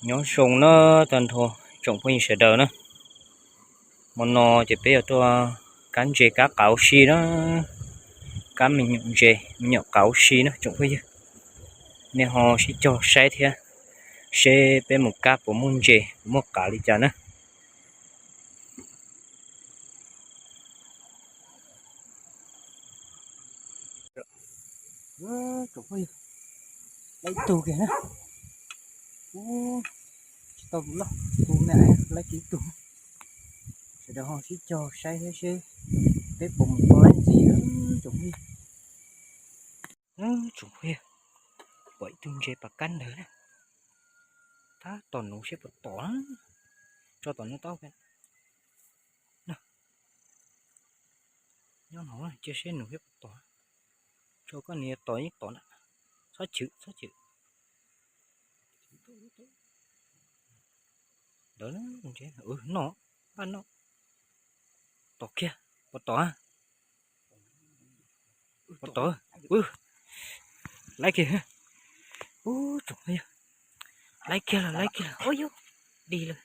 Nyob zoo na, tag nrho tsoom phooj ywg sawv daws na. Hmo no ces peb yuav tuaj kab ntses kab qav ua si na, kab me nyuam ntses me nyuam qav ua si na tsoom phooj ywg. Nej ho sib cog saib thiab, seb peb mus kab puas muaj ntses puas muaj qav li cas na. Tsoom phooj ywg, laib ib tug kiag na. Tsis tau tus loj, tus me laib kiag ib tug. Sawv daws ho sib cog saib thiab seb peb puas mus tau laib ntxiv tsoom phooj ywg. Tsoom phooj ywg, pom ib tug ntses pas kab ntawd na. Tab tom nuv seb puas tom na. Tso tom no tau. Nyob no cia seb nuv seb puas tom. Tso koj niam, tom yeej tom na. Txhob chwm txhob chwm. Ntawd no, npaj no. Tom kiag, puas tom? Puas tom? Laib kiag. Ub, tsoom phooj ywg, laib kiag lawm, laib kiag lawm. Ub, dig lawm.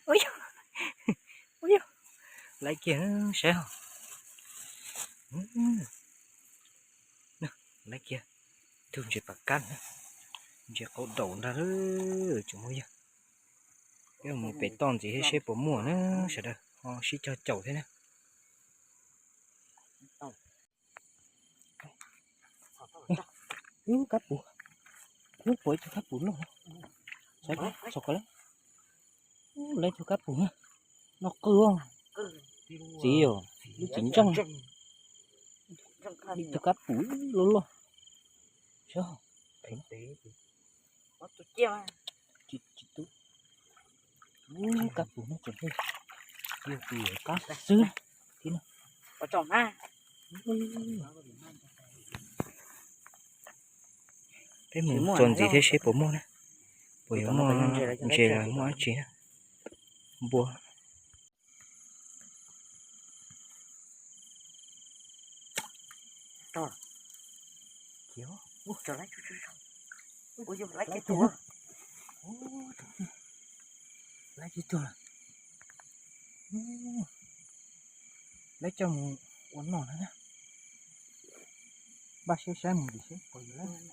Laib kiag saib. Laib kiag. Tug ntses pas kab, ntses qau daum ntag tsoom phooj ywg. Peb mus pem toj ntxiv thiab seb puas muaj na, sawv daws ho sib cog caum thiab na. Ub, kab puv, ub, pom ib tug kab puv loj. Saib, saib ko, laib tug kab puv na, noj qwj. Txiv os, lub txiv ntseej, ib tug kab puv loj loj. Saib, tsis tub, ub, kab puv no tseem yog tus kab xwb thiab na. Peb mus txuas ntxiv thiab seb puas muaj na, puas yuav muaj ntses los muaj dab tsi na. Npua. Laib tsis tuag. Laib coj mus ua noj na. Npaj siab saib mus tim seb puas yog laib.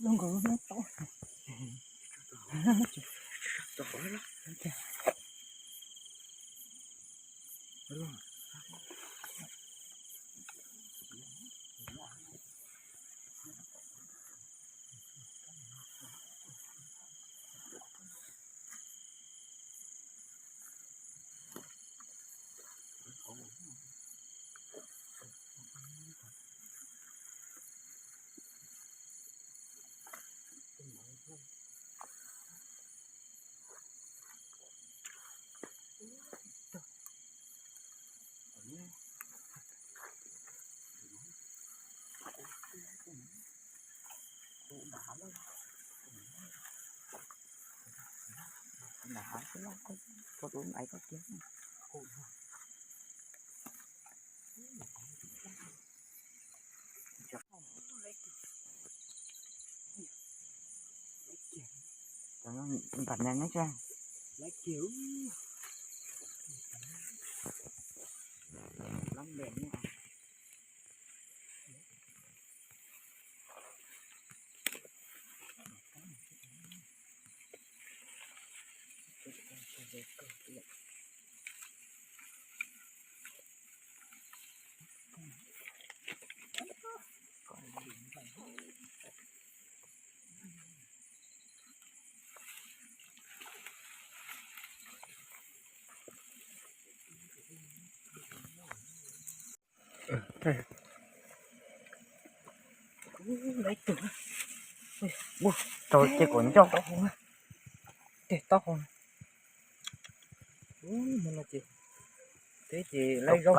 Zoo nkaus lub nyob tau. Npam na neb tsa. Lab kiag. Tau ces kuv ncauj tau hau na. Tej taub hau no ces, teb ces laib zaub.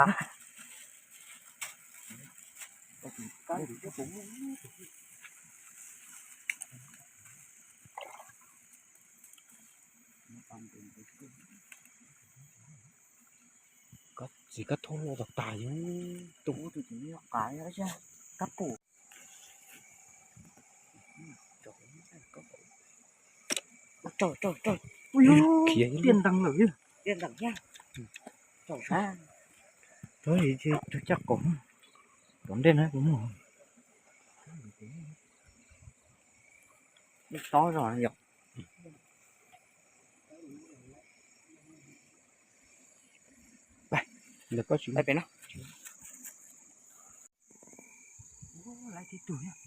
Txiv kab thoob loj tag tag, tus ub tus tus nyob qab kab pum. Khiav tiaj ntees lawm. Tiaj ntees thiab. Tus caj qaum, tom ntej na kuv muag. Tob zog yom. Peb no. Laiv tib tug thiab.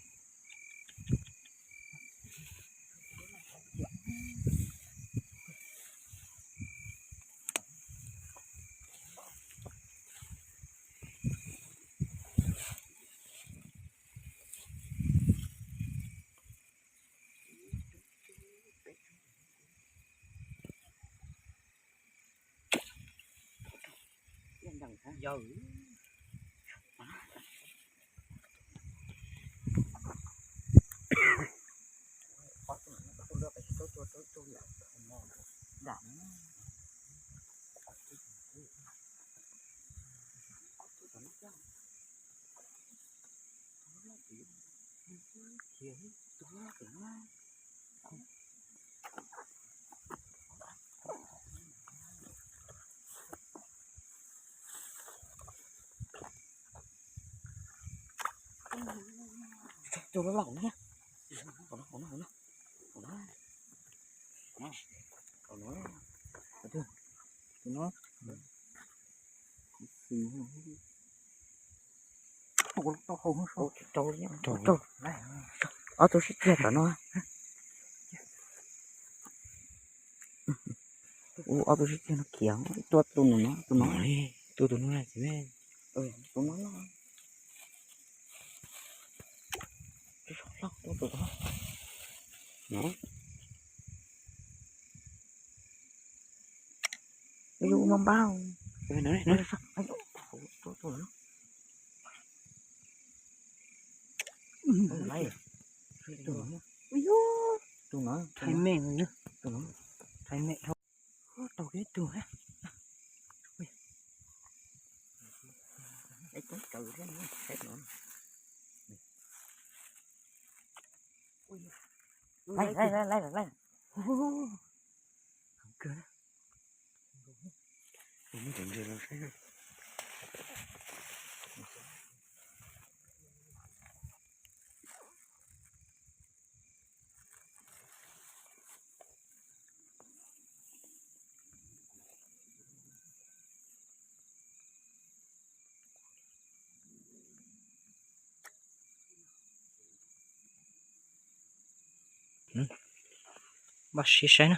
Tus no los na. Tus no, tus no, tus no. Tus no. Tus no. Tus no. Ob tug sib txiag tom no. Ua ob tug sib txiag no khiav, tua tus no, tus no, tua tus no txiv me. Tus no, tus no. Yus ua npab. Tus no, tus no, thaij me, tus no, thaij me dhau. Tau kiag ib tug. Laib, laib, laib, laib. Npaj siab saib na.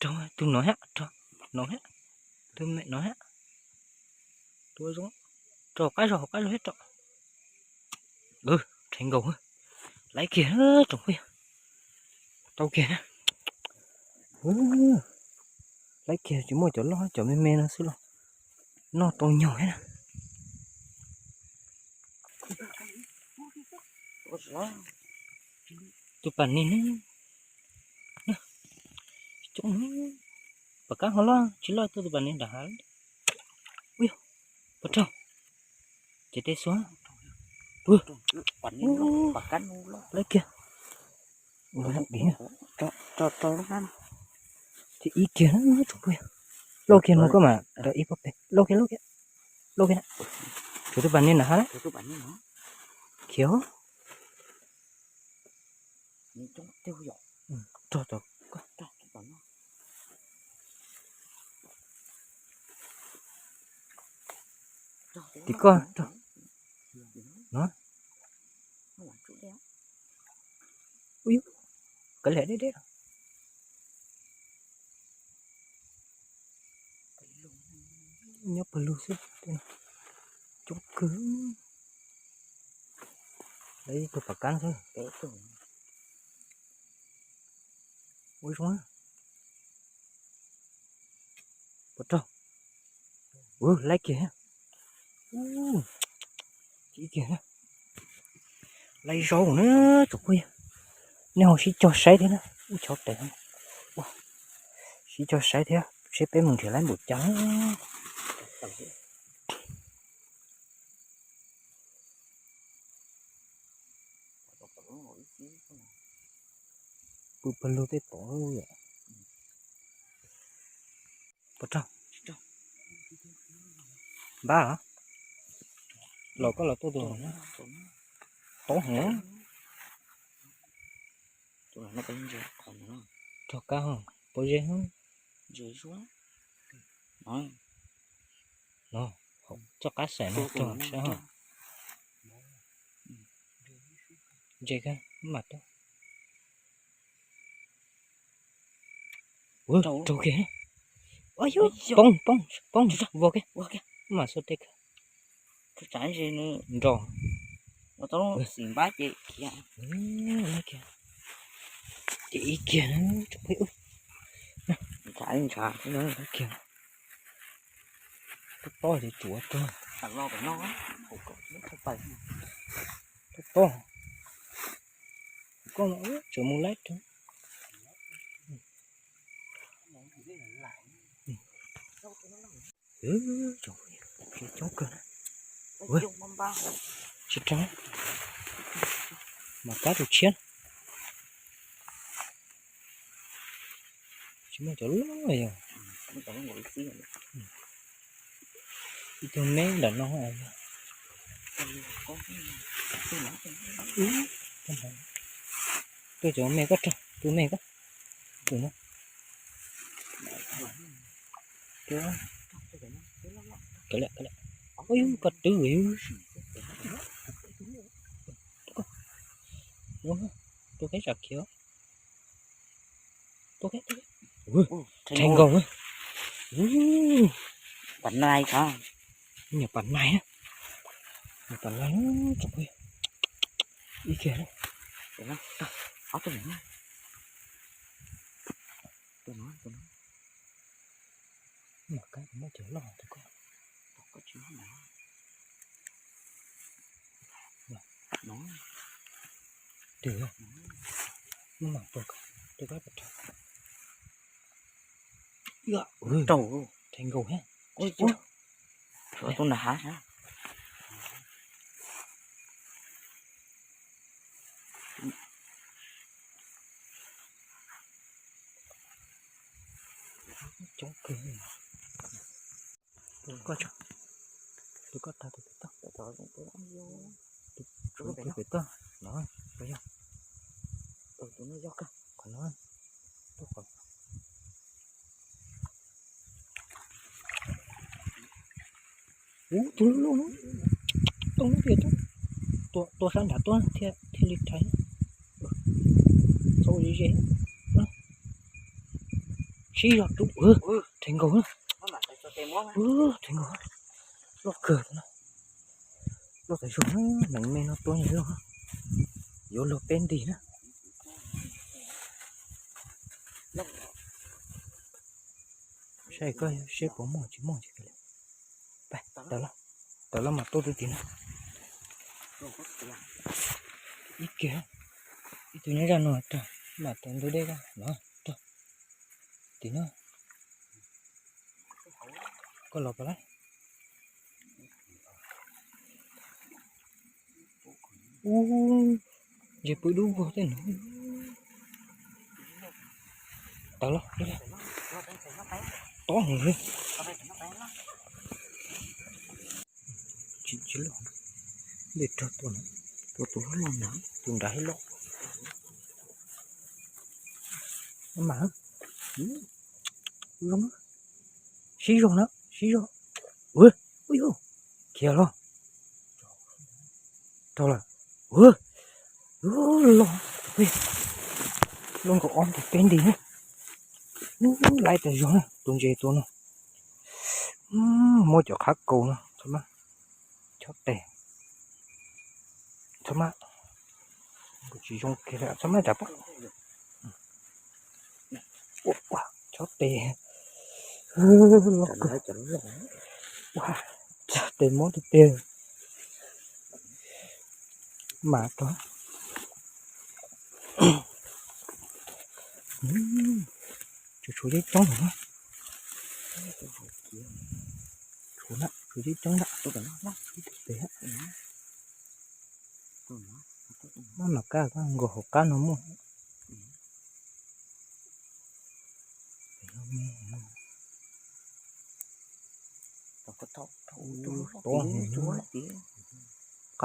Tus no thiab, no thiab, tus me no thiab, tus zoo, rau hauv qab zog, hauv qab zog thiab rau. Rhe nkaus, laib kiag tsoom phooj ywg, tau kiag na. Laib kiag tsis muaj cov loj, cov me me no xwb los noj tau nyog thiab na. Tus pas nis ne, coob, pas kab ho loj tsis loj tuaj tus pas nis nram hav. Ui, puas raug, ces tej xuab, lawv kiag, ces ib kiag na, tsoom phooj ywg, lauj kiag no koj mam rau ib pob pem, lauj kiag, lauj kiag, lauj kiag na, tsuas tus pas nis nram hav, khiav, rog tom, tim koj rog no, ui, kav liam deb deb. Nyob pawg lug xwb, coob kawg. Lawv ib tug pas kab xwb. Ua zoo, puas raug, laib kiag, ib kiag, laib zaub na, tsoom phooj ywg. Nej ho sib cog saib thiab na, ib chov tes, sib cog saib thiab seb peb mus nrhiav laib npaum cas. Pw pawg lug tej tod. Puas raug? Npab los koj los tuaj tus, tod heev. Rog kab ho, pob zeb, no, txoj qab saim no rog sab ho. Ntse kawg, mam tuaj. Raug kiag. Poob, poob, poob, vov kiag, mam xuas tej kawg. Nrog, ces ib kiag, tub tob ces tsuav tuag, tub tob, koj tseem mus laib rau. Coob kawg na. Tsis raug, mam kab tus tshiab. Tsis muaj cov loj yog ib tug me nram no. Tuaj cov me koj rog, tus me koj, tus no. Ua koj twb, tua keb tsam khiav, tua keb, rhe nkaus, pas nais, nyuam pas nais, nyuam pas nais, ib kiag. Mas kab muab cov loj tus koj, twb, muab mam tua, tua koj, rhe nkaus thiab. Tus nram hav. Coob kawg. Tus koj, tus koj tag tus pem toj, tus pem toj no, yog qhov no, tuaj qhov. Ub, tus lub lub no, tub tias tub, tua sab nrad tuaj thiaj li rhais. Txhob ze ze, sib zog rub, rhe nkaus, rhe nkaus, loj kawg no. Loj tas zog, neeg me no tua yeej loj, yuav luag peb nti na. Saib koj seb puas muaj tsis muaj. Tawm los, tawm los mas tuaj twb tim no. Ib kiag, ib tug nyob zaj no rag, mam tau ntug dej no rag. Tim no, koj los pas lawm. Ub, ntsej pw dub vog tej no. Tau los, tau los. Tsis, tsis loj, dej rog tua na, tua tus loj na, tus nrad loj. Mas, zoo, sib zog na, sib zog. Ua, ua yog, khiav los. Rau lawm. Ua, loj, loj nkaus ob nti peb nti na. Ub, laib tas zog na, tus ntses tua no. Muab cov qhab kaus no txhob maj, chob tes, txhob maj, kuv tsis zoo kiag li, txhob maj tsam pob. Ua, chob tes, loj kawg. Ua, chob tes mob tiag tiag. Mas rau, tshuav, tshuav coob coob na, tshuav na, tshuav coob coob na, ib tug pem. Maj mam kab, nkaus hauv qab no muaj. Qab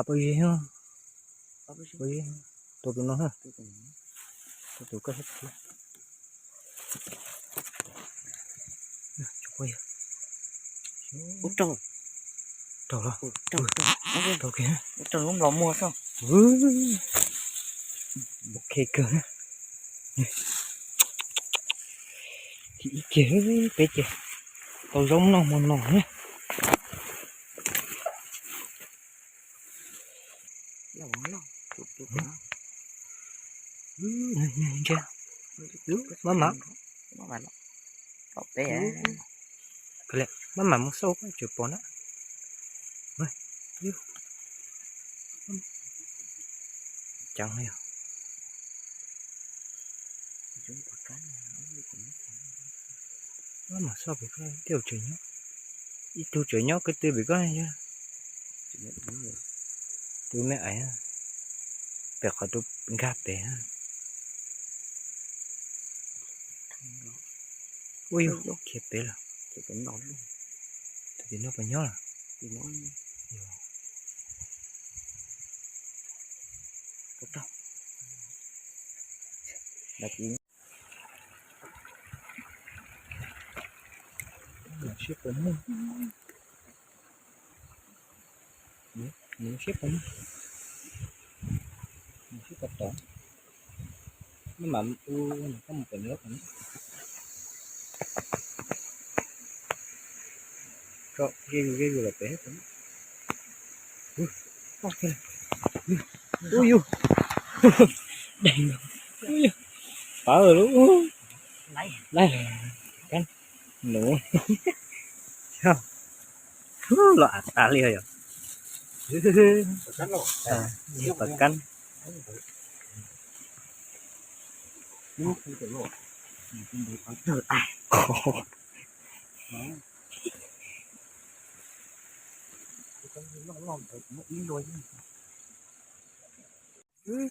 pab zib, pab zib, tua tus no, tua tus koj. Ub, raug, raug los, raug kiag, raug lub nplog muag xwb. Ok kawg. Ib ce peb ce tau zaub noj hmo no na. Ntsia, maj mam, maj mam mus xauj tsis pom na. Ceev li. Maj mam xauj pem ko, tej zaum tseem nyob, ib tug tseem nyob ko tw pem ko. Tus me ais pem qhov tus nkag pem. Ua yog khiav pem lawm. Tus tim no puas nyob lawm? Siab puas muaj, nws siab puas muaj, nws siab puas tod. Maj mam ua, koj mus pem lub qhov no. Tso ze zus ze zus los pem. Ub, ub yug, deeg, ub yug, pawv lub, laib, kab, nuv, los av tas li yog, pas kab.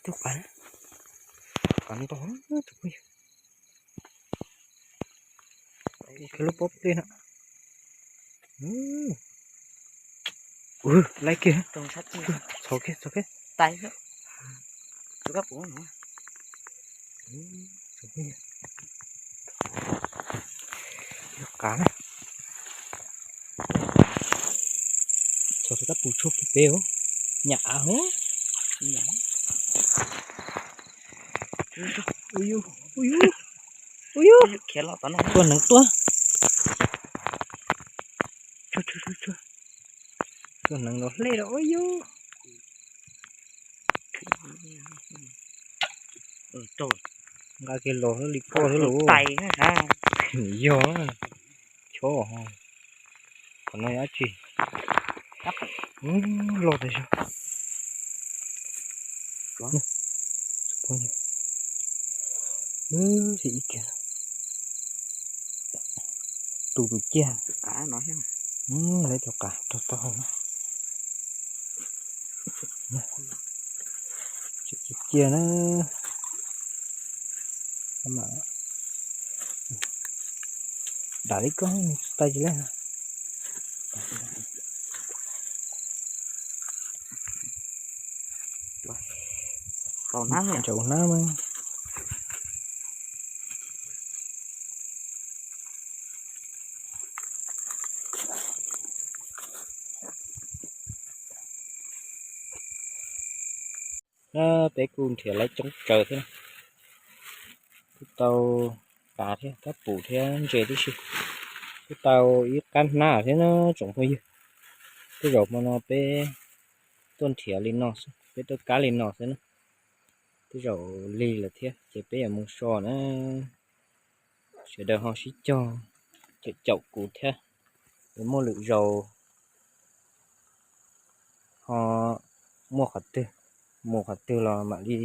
Tus qav, qav nto, tus phooj ywg, lub pob dej no. Laib kiag, txhos kiag, txhos kiag. Yog qav na. Txhos rau kab pus tshuaj pem os. Nyam av hov. Ui yug, ui yug, ui yug. Tuaj neev tuaj. Tsuag, tsuag, tsuag, tsuag. Tsuag neev los hle rau ua yug. Nqa kiag los li koj xwb los. Yog, chob, qhov no yog dab tsi? Loj tas zog. phooj ywg. Ib kiag, tu tus ciaj, lawv tus qav rau tau hauv na. Ciaj ciaj na. Dam li koj tsis tau tsis leej. Ntsaum hnab mas. Peb kuj nrhiav lawv coob tsawg thiab. Kuj tau qav thiab, kab pum thiab ntses tib si. Kuj tau ib qab hnab thiab na tsoom phooj ywg. Tej zaum hmo no peb tuaj nrhiav li no xwb, peb tuaj kab li no xwb na. Tej zaum lig lawm thiab ces peb yuav mus so na. Sawv daws ho sib cog caum caum kuv thiab, es muaj lwm zaus ho muaj qhov twg, mus qhov twg los mam li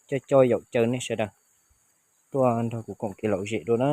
coj coj yaum caw nej sawv daws tuaj nrog kuv koom kev lom zem dua na.